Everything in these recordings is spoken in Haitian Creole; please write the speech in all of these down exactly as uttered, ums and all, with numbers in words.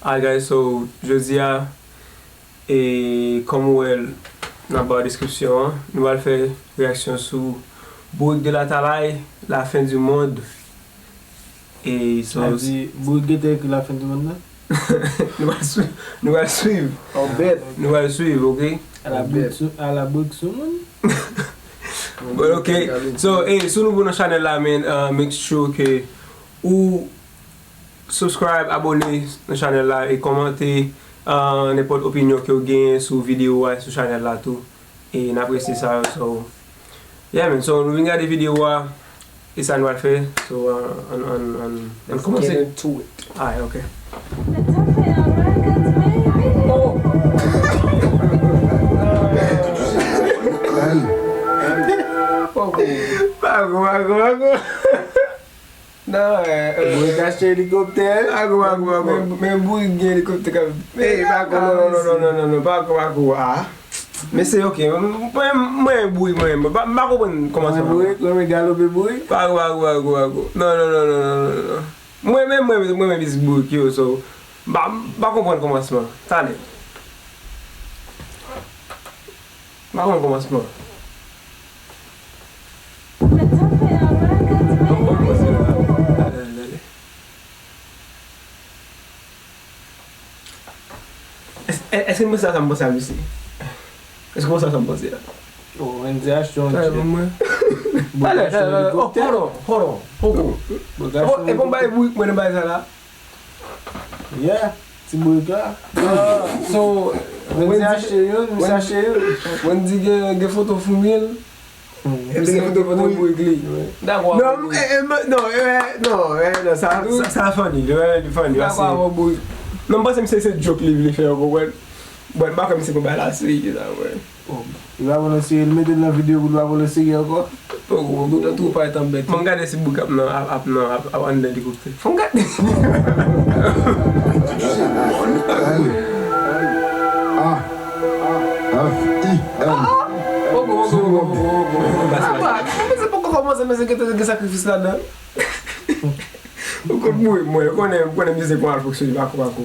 Alright guys, so jodi a, e kòm ou wè l nan ba deskripsyon an, nou pral fè reyaksyon sou Bourik de Latalay, La fin du monde. E so, sa di Bourik gentan ekri La fin du monde nan? Nou pral swiv, nou pral swiv. Oh, bèt. Nou pral swiv, ok? A la Bourik sou, a la Bourik sou moun. But ok. So, hey, si w nouvo nan chanèl la, man, uh, make sure ke ou subscribe, abòne nan chanèl la e kòmante, uh, nenpòt opinyon ke w genyen sou videyo a, sou chanèl la tou. E n apresye sa yo, so, yeah, man. So, nou vin gade videyo a, e sa nou al fè. So, uh, ann, ann, ann, ann kòmanse. Let's get into it. Alright, ok. Pako, pako, pako. Non, eh, eh. Bourik achte elikoptè. Pako, pako, pako. Men, men Bourik gen elikoptè kanmenm. Eh, pako, non, non, non, pako, pako, ah. Men se ok, mwen, mwen, Bourik, mwen, m pa, m pa konprann kòman sa. Bourik, mwen, galope Bourik. Pako, pako, pako, pako. Non, non, non. Mwen menm, mwen, mwen, mwen, mizik Bourik yo, so, m pa, m pa konprann kòmansman. Talè. M pa konn kòmansman. Èske, èske m panse a sa m panse a misye? Èske m panse a sa m panse a? Oh, Wendy achte yon jet. Talè, talè, talè. Oh, hold on, hold on. Poko. E bon, bay Bourik mwen nan bay sa la. Yeah, ti Bourik la. Ah, so, Wendy achte youn, misye achte youn. Wendy gen, gen foto foumi l. Epi se foto, foto Bourik li. Dakò. Non, eh, eh, non, eh, non, eh, non, sa, sa, sa funny, li funny, dakò avè Bourik. Non, m panse misye se joke li vle fè, ou konprann? Bon, m pa kwè misye pran bagay la serye, sa, wè. Oh, li pa pran l serye, li mete l nan videyo pou li pa pran l serye ankò. Oh, oh, oh, oh. Tou pa etan bèt. Bon, gade si Bourik ap nan, ap, ap nan, ap, ap anndan elikoptè. Fò m gade. L, A, F, I, N. Ti Mòg. Apa, men se poko kòmanse, men se gen, gen sakrifis ladan. Ou konn mwen, mwen, ou konnen, ou konnen mizik mwen al fonksyone, pako, pako.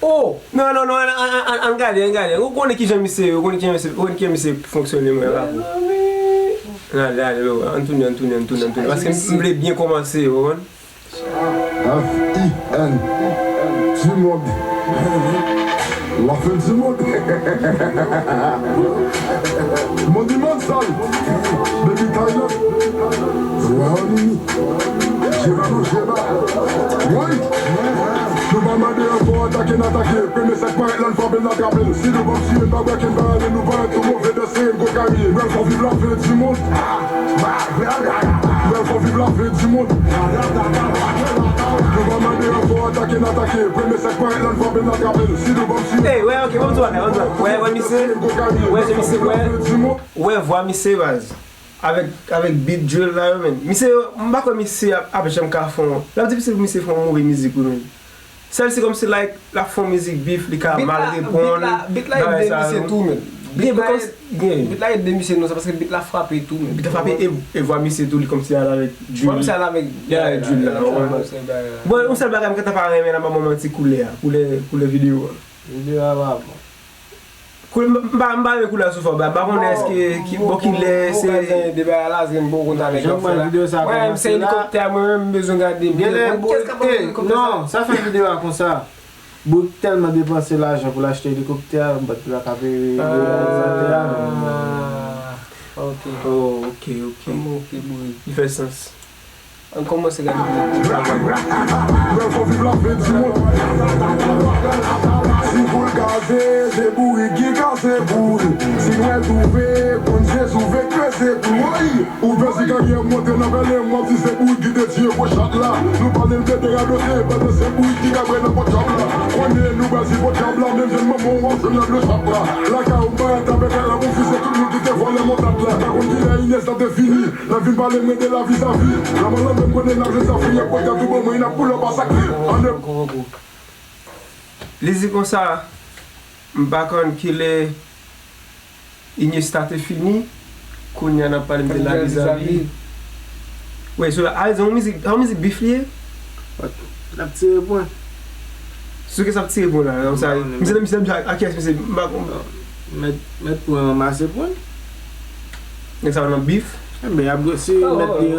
Oh! Non, non, non, ann, ann, ann, ann gade, ann gade. Ou konnen kijan misye, ou konnen kijan misye, ou konnen kijan misye fonksyone, mwen, la. Ann ale, ale, ale, ann tounen, ann tounen, ann tounen, ann tounen. Paske m vle byen kòmanse, ou konprann? F I N. Ti Mòg. La fin du monde. Money Mansal. Baby Thailand. Rwanini. Jeba, jeba. Woy. Nou pa mande ankò, atake n atake. Premye sa k parèt la, n frape, n atrape l. Si nou pa tiye, n pa brake, n pa ale, nou pa ret tou move, danse, n gwo kari. Bref, on viv la fin du monde. Bref, on viv la fin du monde. Nou pa mande ankò, atake, n atake. Premye sa k parèt la, n frape, n atrape l. Si nou pa tiye. Ey, wè, ok, ban m di w bagay, ban m di w bagay. Wè, wè, misye. Wè, se misye, wè. Wè, vwa misye, baz. Avèk, avèk beat drill la yo, menn. Misye, m pa kwè misye ap, ap janm ka fè yon, l ap difisil pou misye fè yon move mizik, wi, menn. Sèl se kòmsi, like, l ap fè yon mizik bif, li ka mal reponn, bagay sa yo. Beat la ede misye tou, menn. Beat la ede misye, non, se paske beat la frape tou, menn. Beat la frape e, e vwa misye tou, li kòmsi al avèk drill. Vwa misye al avèk, yeah, drill la. Bon, yon sèl bagay m gentan pa renmen la, m ap ban w manti, koulè a, koulè, koulè videyo a. Videyo a pa bon. Koulè, m, m pa, m pa renmen koulè a sou fò, m pa konnen èske, ki, bon, kilè, se. Mwen, se elikoptè a, mwen menm, m bezwen gade. Genlè, kiyès k ap pran elikoptè sa? Non, sa fè videyo a konsa. Bourik tèlman depanse lajan pou l achte elikoptè a, m pa t la ka peye reyalizatè a menm. Ah, ok. Oh, ok, ok. Ok, Bourik. Li fè sans. Ann kòmanse gade videyo. Bref, on viv la fin du monde. Si pou l kaze, se Bourik ki kaze pou l. Si nwèl twouve, konn se souve ke se pou l. Ou pèdi karyè m monte nan pèlen, m ap di se Bourik ki te tiye gwo chat la. Nou pale l plede radote, pandan se Bourik ki ka bwè nan pòt djab la. Konnen nou pral di pòt djab la, menm jèn manman w ap jwenn nan dlo chap la. Lakay ou m parèt avèk la pou fize tout moun ki te vòlè montad la. Pa konn kilè Ines la te fini. Nan vin pale mwen de la vizavi. Nan mwen lanmè m konnen n ap jwenn sa fouye pòt djab tou ban mwen n ap boule pa sakre. Ann. Li di konsa, m pa konn kilè Iniesta te fini, kounye a n ap pale m de la vizavi. Wi, so la, a, se yon mizik, se yon mizik bif li ye? N ap tire pwen. Sou ki sa ap tire pou la, nan sa. Misye, misye, misye, a kiyès misye? M pa konn. Mèt, mèt pou ranmase pou l. Nèg sa nan bif. Enben, y ap gwo, si mèt li,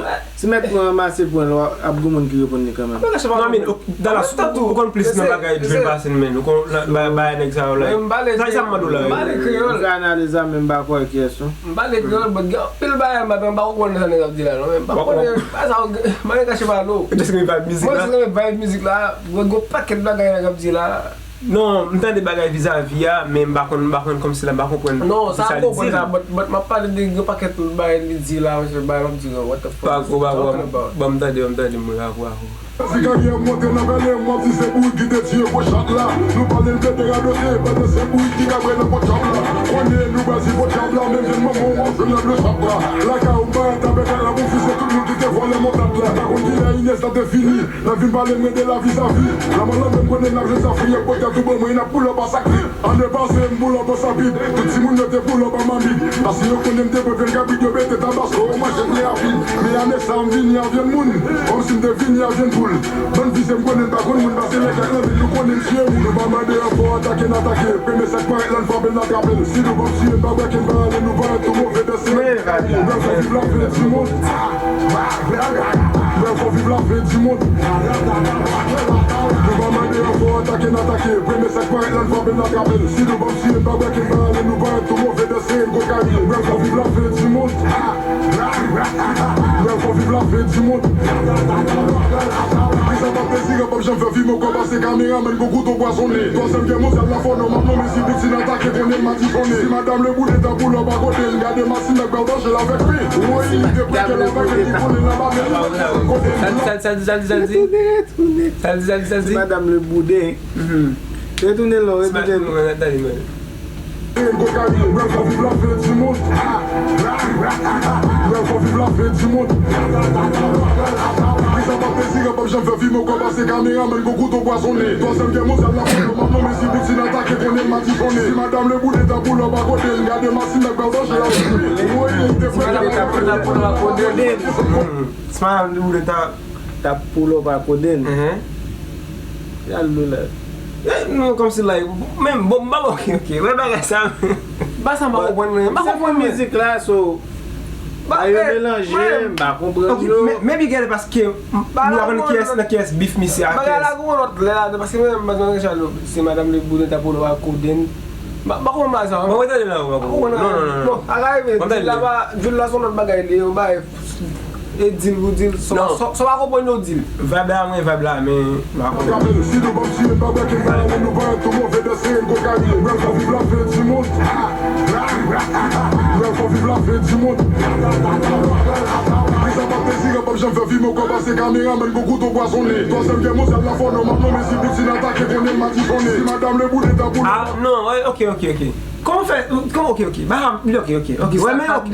si mèt li ranmase pwen l, ap gen moun ki reponn li kanmenm. Non, men, Dallas, ou konn plis nan bagay drill pase m, men. Ou konn bay nèg sa yo la. Sa, sa m mande w la. M pale kreyòl. M fè analiz la, men m pa kwè kiyès non. M pale kreyòl, but gen anpil bagay m pa konprann sa nèg ap di la non, men m pa konnen bagay sa yo, m pa gen kache pale w. Just renmen vibe mizik la. Mwen just renmen vibe mizik la, mwen gen yon pakèt bagay nèg ap di la. Non, m tande bagay vizavi a, men m pa konn, m pa konn kòmsi la, m pa konprann. Non, sa m konprann la, but, but m ap pale de yon pakèt bagay li di la, mesye, bagay m ap di yo, what the fuck is he talking about? Ban m tande, ban m tande, mwen, akou, akou. Si karyè m monte nan vèlè, m ap di se bourik ki te tiye gwo chat la. Nou pale l plede radote, pandan se bourik ki kabre nan pòt chòp la. Konnen nou bazi pòt chòp la, menm jèn manman w ap jwenn nan dlo sap la. Lakay ou m parèt avèk la, la pou fize tout moun ki te vòlè montat la. Pa konn kilè Ines la te fini. Nan vin pale mwen de lavi sa vi. Lanmò lanmè m konnen n ap jwenn sa fouye pote tou bon mwen n ap pull up a sak trip. Ane pase m pull up an sapit. Tout timoun yo te pull up an mamit. Paske yo konnen m te pran grenn kabrit yo mete tabasko. Yo manje m le rapid. Men ane sa m vini an vye moun. Kòmsi m te vini an vye poul. Bann vizye m konnen m pa konn moun pase nèg ak lanmè nou konnen m tiye moun. Nou pa mande ankò atake n atake. Premye sa k parèt la n frape n atrape l. Si nou p ap tiye m pa breke n pa ale nou parèt tou move. Bref, fò viv la fen di mond. Bref, fò viv la fen di mond. Nou pa mande ankò atake n atake. Premye sa k parèt la n frape n atrape l. Si nou p ap tiye n pa breke n pa ale nou parèt tou move dan sere n gwo kalye. Bref, fò viv la fen di mond. Bref, fò viv la fen di mond. Ki sa pa plezi, pa janm fè fim ankò pase kameramann gon kouto pwazonnen. Twazyèm gè mondyal la fò nòmal non, men si Poutine atake konnen m a difonnen. Si Madam Leboude ta pull up a kote n, gade masin nèg bèl danje l avèk pen. Woy, li te pran kè l avèk li konnen nan ba men li kote n. Sa l di, sa l di, sa l di, sa l di. Sa l di, sa l di, sa l di. Madam Leboude. Retounen lò, retounen lò. Gwo kalye, bref, fò viv la fen di mond. Bref, fò viv la fen di mond. Ki sa pa plezi, pa janm fè fim ankò pase kameramann gon kouto pwazonnen. Twazyèm gè mondyal la fò nòmal non, men si Poutine atake konnen m a difonnen. Si Madam Leboude ta pull up a kote n, gade masin nèg bèl danje l avèk pen. Woy, li te pran kè l avèk li konnen nan ba men li kote n. Si Madam Leboude ta ta pull up a kote n. Gad lou la. Eh, non, kòmsi la, men bon, m pa, ok, ok, wè bagay sa. Ba sa m pa konprann, men m pa konprann mizik la, so. Ba yo melanje, m pa konprann yo. Maybe gade paske m pa konn kiyès nan kiyès bif misye a. Bagay la gon lòt lè la, paske mwen menm, mwen menm, se Madam Leboude ta pull up a kote n. M pa konprann bagay sa. Mwen retande la, mwen pa konprann. Non, non, non, non. Bon, a ka rive, dil la pa, dil la se yon lòt bagay li ye, yon bagay. E dil pou dil, sa w pa konprann yo dil. Vibe la, mwen, vibe la, men m pa konprann. Si nou p ap tiye m pa breke n pa ale nou parèt tou move dan sere n gwo kalye. Bref, fò viv la fen di mond. Bref, fò viv la fen di mond. Ki sa pa plezi, pa janm fè fim ankò pase kameramann gon kouto pwazonnen. Twazyèm gè mondyal la fò nòmal non, men si Poutine atake konnen m a difonnen. Si Madam Leboude ta pull up. Ah, non, ok, ok, ok. Kòman fè, kòman, ok, ok, ba, ok, ok, ok, wè, men, ok,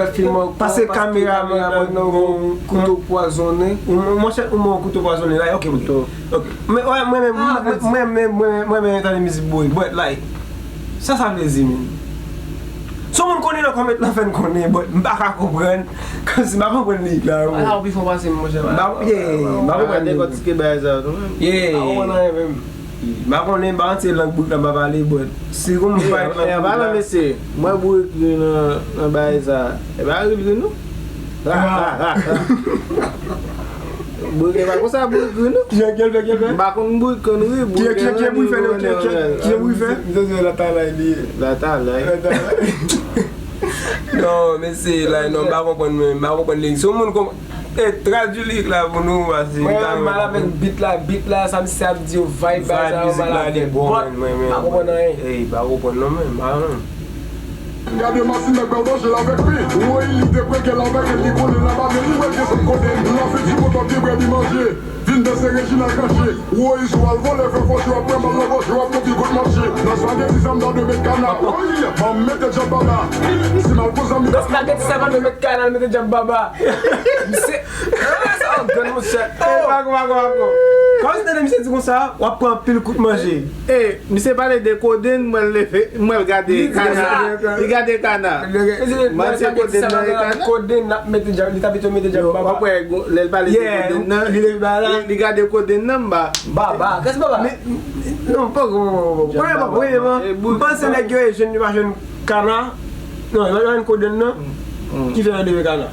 ok, pase kameramann nan gon kouto pwazonnen. Monchè, ou mò kouto pwazonnen la, ok, ok. Ok. Men, wè, mwen menm, mwen menm, mwen menm, mwen menm tande mizik bourik, but, like, sa, sa vle di, men. Si yon moun konnen nan kòmèt lan fè n konnen, but m pa ka konprann, kòmsi m pa konprann lirik la, wi. Ah, ou pi fò pase m, monchè. M pa, yeah, m pa konprann lirik. Dekòtike bagay sa yo tou menm. Yeah. M pa konprann anyen menm. M pa konnen, m pa rantre lang bout la, m pa pale, but si gon moun pa pale lang bout la. Mesye, mwen bourik ri nan, nan bagay sa. E pa ri l ri non. Bourik, e pa konsa bourik ri non. Kijan kèl fè, kèl fè? M pa konn bourik konn ri, bourik. Kijan, kijan, kijan bourik fè, kijan, kijan bourik fè? M santi latalay li ye. Latalay. Latalay. Non, mesye, la, non, m pa konprann mwen, m pa konprann li. Si yon moun konprann, eh, tradui lirik la pou nou, pase m ta renmen konprann. Mwen mal avèk beat la, beat la, sa misye ap di yo, vibe la, sa yo mal avèk. Vibe mizik la, li bon, but, men, men, men, pa konprann anyen. Ey, pa konprann non, men, pa non. Gade masin nèg bèl danje l avèk pen. Woy, li te pran kè l avèk li konnen nan ba men li wè l gen sèt kote. Nan fen di mond w ap gen brèd li manje. Vin danse Reginald Canché. Woy, si w al vòlè fè fòs, yo ap pran bal nan gòj, yo ap konti kout mache. Nan spaghetti, sa m ta de met kanal. Woy, ban m mete djab baba. Si m al pou zanmi. Nan spaghetti, sa m ta de met kanal, mete djab baba. Misye, eh, sa w grenn, monchè. Eh, pa gon, pa gon, pa gon. Kòm si tande misye di konsa, w ap pran anpil kout manje. E, misye pale de kodenn, mwen leve, mwen gade kana. Li gade kana. Mwen se kodenn nan e kana. Kodenn n ap mete djab, li t ap mete djab baba. Lè l pale de kodenn nan, li leve ba la. Li gade kodenn nan, m ba. Baba, kès baba? Non, poko, poko, poko. Premyèman, premyèman, m panse nèg yo e jwenn, yo pa jwenn kana. Non, yo pa jwenn kodenn nan. Ki fè yo leve kana.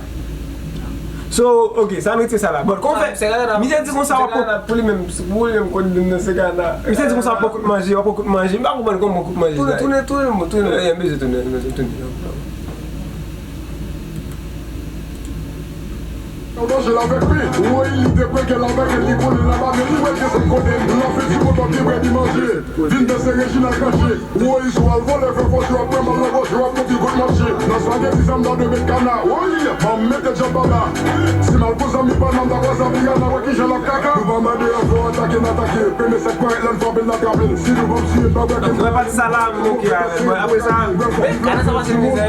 So, ok, sa m retire sa la. Bon, kòman fè? Misye di konsa w ap pran. Pou li menm, pou li menm kodenn nan se kana. Misye di konsa w ap pran kout manje, w ap pran kout manje. M pa konprann kòman kout manje. Tounen, tounen, tounen, tounen. M bezwen tounen, m bezwen tounen. Manje l avèk pen. Woy, li te kwè ke l avèk li konnen l ap ave li wè ke se kote l. L ap fè ti moto ki wè li manje. Vin danse Reginald Craché. Woy, sou al vole fè fò, yo ap pran mal nan gòj, yo ap konti kout manje. Nan spaghetti, sa m ta dwe met kana. Woy, ban m mete djab baba. Si m al pou zanmi pa nan ta kwa sa pi kana, wè kijan l ap kaka. Nou pa mande anfò atake, n atake. Premye sèk parèt la, n frape l, n atrape l. Si nou ban m siye, pa wè ke. Donk, lè pati sa la, m ok avè l. Bon, apre sa. Men, gade sa pase mizè.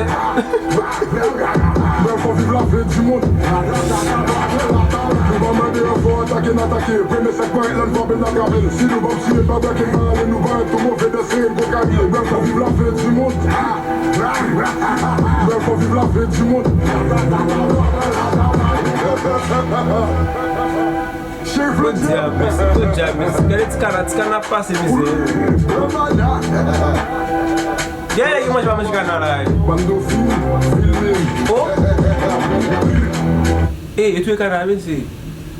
Bèl fò viv la fè di moun. Nou pa mande anfò atake n atake. Premye sèk parèt la n frape n atrape l. Si nou ban m siye pa brake n pa rale nou parèt tou move danse n koka rye. Bèl fò viv la fè di moun. Bèl fò viv la fè di moun. Bon dyab, mesye, bon dyab, mesye. Gade ti kana, ti kana ap pase, mesye. Gade nèg yo manje pa manje kana la. Bando fini, filme. Oh! Eh, yo touye kana, mesye.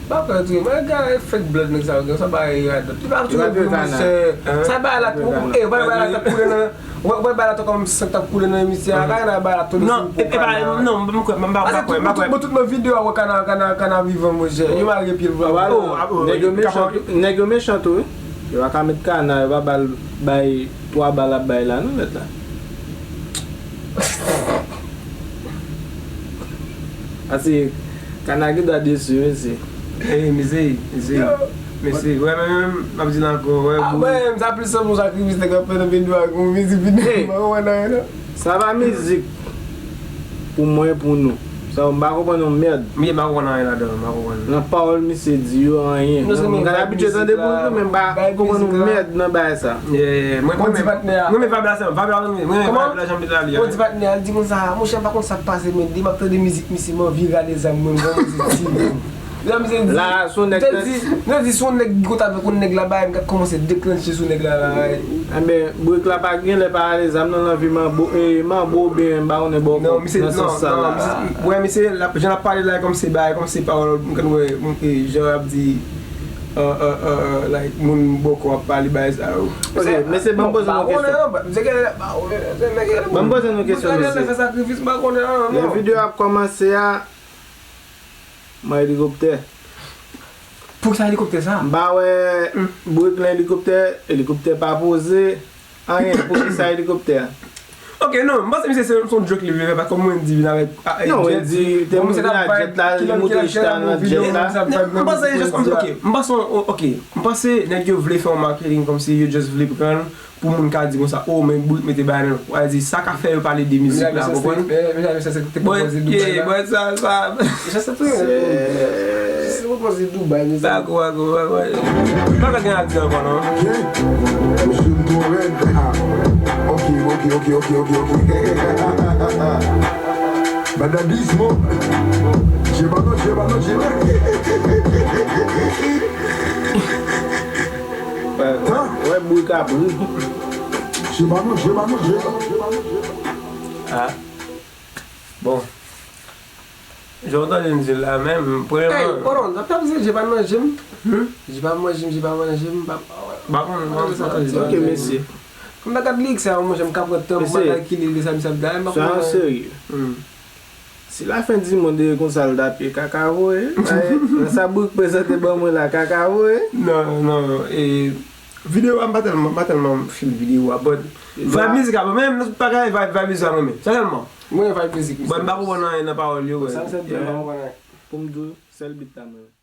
Pa pè touye, mwen gade fake blood nèg sa yo gen, sa bay radot. Li pa touye pou mwen, sè. Sa bay la, eh, bay la, ta koule nan. Wè, wè, bagay la te kòm san k t ap koule nan emisyon an, bagay la, bagay la tonbe sou pwòp la. Non, e, e pa, non, m pa kwè, m pa kwè, m pa kwè. Tout, tout nan videyo a, wè kana, kana, kana vivan, monchè. Yo mare pye l pou yo. Oh, ah, oh, nèg yo mechan, nèg yo mechan tou, wi. Yo pa ka met kana, yo pa bal, bay twa bal ap bay la, non, mèt la. Pase kana gen dwa desi, mesye. Eh, mesye, mesye. Mesye, wè, men, men, m ap di l ankò, wè, ah, bro. Mwen, sa plis se bon sakrifis nèg ap fè nan videyo a, gon mizik videyo, m pa konprann anyen, non. Sa pa mizik pou mwen, pou nou. Sa, m pa konprann yon mèd. M pa konprann anyen ladan, m pa konprann. Nan pawòl misye di yo, anyen. M ka abitye tande bri tou, men m pa konprann yon mèd nan bagay sa. Yeah, yeah, yeah. Mwen, mwen, mwen, mwen, vibe la, se vibe la, mwen, mwen, vibe la, jan m te la li a. Mwen di patnè a, li di konsa, monchè, m pa konn sa k pase, men depi m ap tande mizik misye, m anvi rale zam mwen, m kòmanse tire. Lè misye di, la, se yon nèg te di, te di, se yon nèg ki konn avèk yon nèg la, bagay, m ka kòmanse deklanche sou nèg la, la. Enben, brik la pa gen lè pa rale zam nan, l anvi manbo, eh, manbo oubyen m pa konnen bò kòb nan sans sa la. Non, misye, non, non, misye, wè, misye, jan l ap pale la, kòm se bagay, kòm se pawòl, m konn wè, m, eh, jan l ap di, euh, euh, euh, like, moun bòkò ap pale bagay sa yo. Ok, mesye, ban m poze nou kesyon. Ban m poze nou kesyon, mesye. Lè videyo a ap kòmanse a, mwen helikoptè. Poukisa helikoptè sa? M pa wè brik nan helikoptè, helikoptè pa poze. Anyen, poukisa helikoptè a? Ok, non, m panse misye se, se yon joke li vle fè, paske kòm Wendy vin avèk, a, non, Wendy te vin ak jet la, li monte chita nan jet la. Non, m panse just, ok, m panse, ok, m panse nèg yo vle fè yon marketing kòmsi yo just vle pran l pou moun ka di konsa, oh, men brik mete bagay nan, w a di, sa ka fè yo pale de mizik la, konprann? Bon, sa, sa. Sa se tou. Se pwopoze Dubai, mezanmi. Bako, bako, bako. M pa ka gen a di ankò, non. Ok. Mesye m twò rèd. Ah. Ok, ok, ok, ok, ok, ok. Badabismo. Jebano, jebano, jebano. Wè, wè, bri ka bri. Jebano, jebano, jebano. Ah. Bon. Jan w tande m di l la menm, premyèman. Ey, hold on, n ap ap di je pa manje m. Hmm? Je pa manje m, je pa manje m, pa. Pa konn, pa konn sa tande. Ok, mesye. Kòm ta gad lirik sa yo, monchè, m ka pran tan pou m kalkile de sa misye ap di la, m pa konn. Soyons sérieux. Hmm. Si la fin du monde e konsa l t ap ye, kaka voye. Nan sa brik prezante ban mwen la, kaka voye. Non, non, e, videyo a, m pa tèlman, m pa tèlman feel videyo a, but vibe mizik la, mwen menm, nan tout bagay, vibe, vibe mizik la, mwen menm. Sèlman. Mwen vibe mizik misye. Bon, m pa konprann anyen nan pawòl yo, wè. Sa misye ap di, m pa konprann anyen. Pou m di w, sèl beat la mwen.